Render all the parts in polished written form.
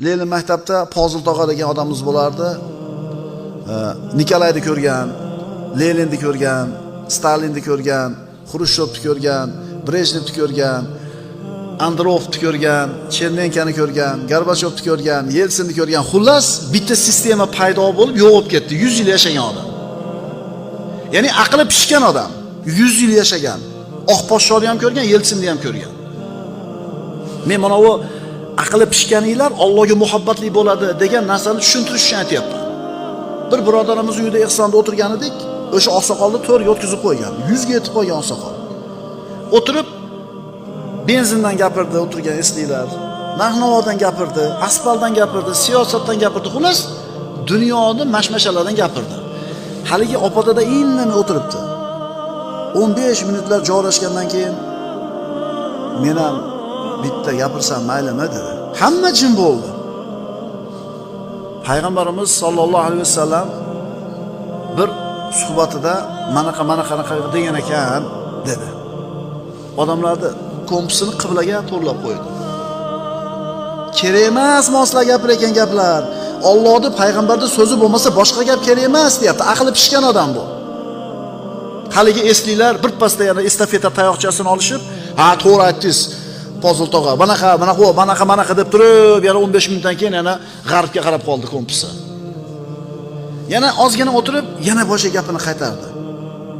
Lenin maktabda Pozil tog'a degan odamimiz bo'lardi. Nikolayni ko'rgan, Leninni ko'rgan, Stalinni ko'rgan, Xrushchevni ko'rgan, Brejnevni ko'rgan, Andropovni ko'rgan, Chernenkani ko'rgan, Gorbachevni ko'rgan, Yeltsinni ko'rgan. Xullas, bitta sistema paydo bo'lib yo'q bo'lib ketdi. 100 yil yashagan odam. Ya'ni aqli pishgan odam, 100 yil yashagan. Oq podshoni ham ko'rgan, Yeltsinni ham ko'rgan. Men mana bu aqli pishganinglar Allohga muhabbatli bo'ladi degan narsani tushuntirish uchun aytyapman. Bir birodarimiz uyida ehsonda o'tirgan edik, o'sha oqsoqolni to'rga o'tkazib qo'ygan. 100 ga yetib qolgan oqsoqol. O'tirib benzindan gapirdi, o'tirgan esliklar. Narx-navodan gapirdi, asfaltdan gapirdi, siyosatdan gapirdi. Xullas, dunyoni mashmashalardan gapirdi. Haligi opadada indamay o'tiribdi. 15 minutlar joylashgandan keyin men ham bitta gapirsam maylimi dedi. Hamma jim bo'ldi. Payg'ambarimiz sollallohu alayhi vasallam bir suhbatida manaqa manaqa degan ekan dedi. Odamlarni kompasini qiblaga to'g'rilab qo'ydi. Kerak emas moslar gapirayotgan gaplar. Allohning payg'ambarning so'zi bo'lmasa boshqa gap kerak emas deyapti. Aqli pishgan odam bu. Haligi esliklar bir pasda yana estafeta tayoqchasini olishib, ha to'g'ri aytdingiz. Pozil tog'a, bunaqa, bunaqa, bunaqa, bunaqa deb turib, yana 15 minutdan keyin yana g'arbga qarab qoldi kompasi. Yana ozgina o'tirib, yana boshqa gapini qaytardi.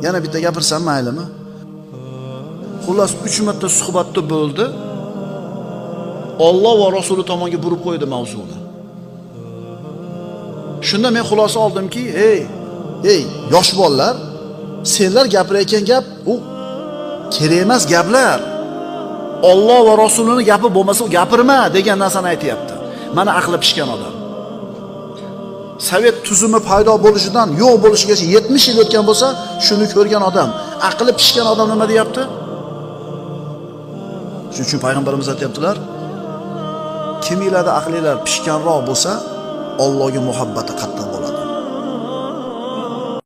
Yana bitta gapirsam maylimi? Xullas 3 marta suhbatda bo'ldi. Alloh va Rasuli tomonga burib qo'ydi mavzuni. Shunda men xulosa oldimki, ey, ey yosh bolalar, senlar gapirayotgan gap u kerak emas gaplar. Alloh va Rasulining gapi bo'lmasa u gapirma degan narsani aytyapti. Mana aqli pishgan odam. Sovet tuzumi paydo bo'lishidan yo'q bo'lishigacha 70 yil o'tgan bo'lsa, shuni ko'rgan odam, aqli pishgan odam nima deyapti? Shuning uchun payg'ambarimiz aytyaptilar, kiminglarda aqlinglar pishganroq bo'lsa, Allohga muhabbati qattiq.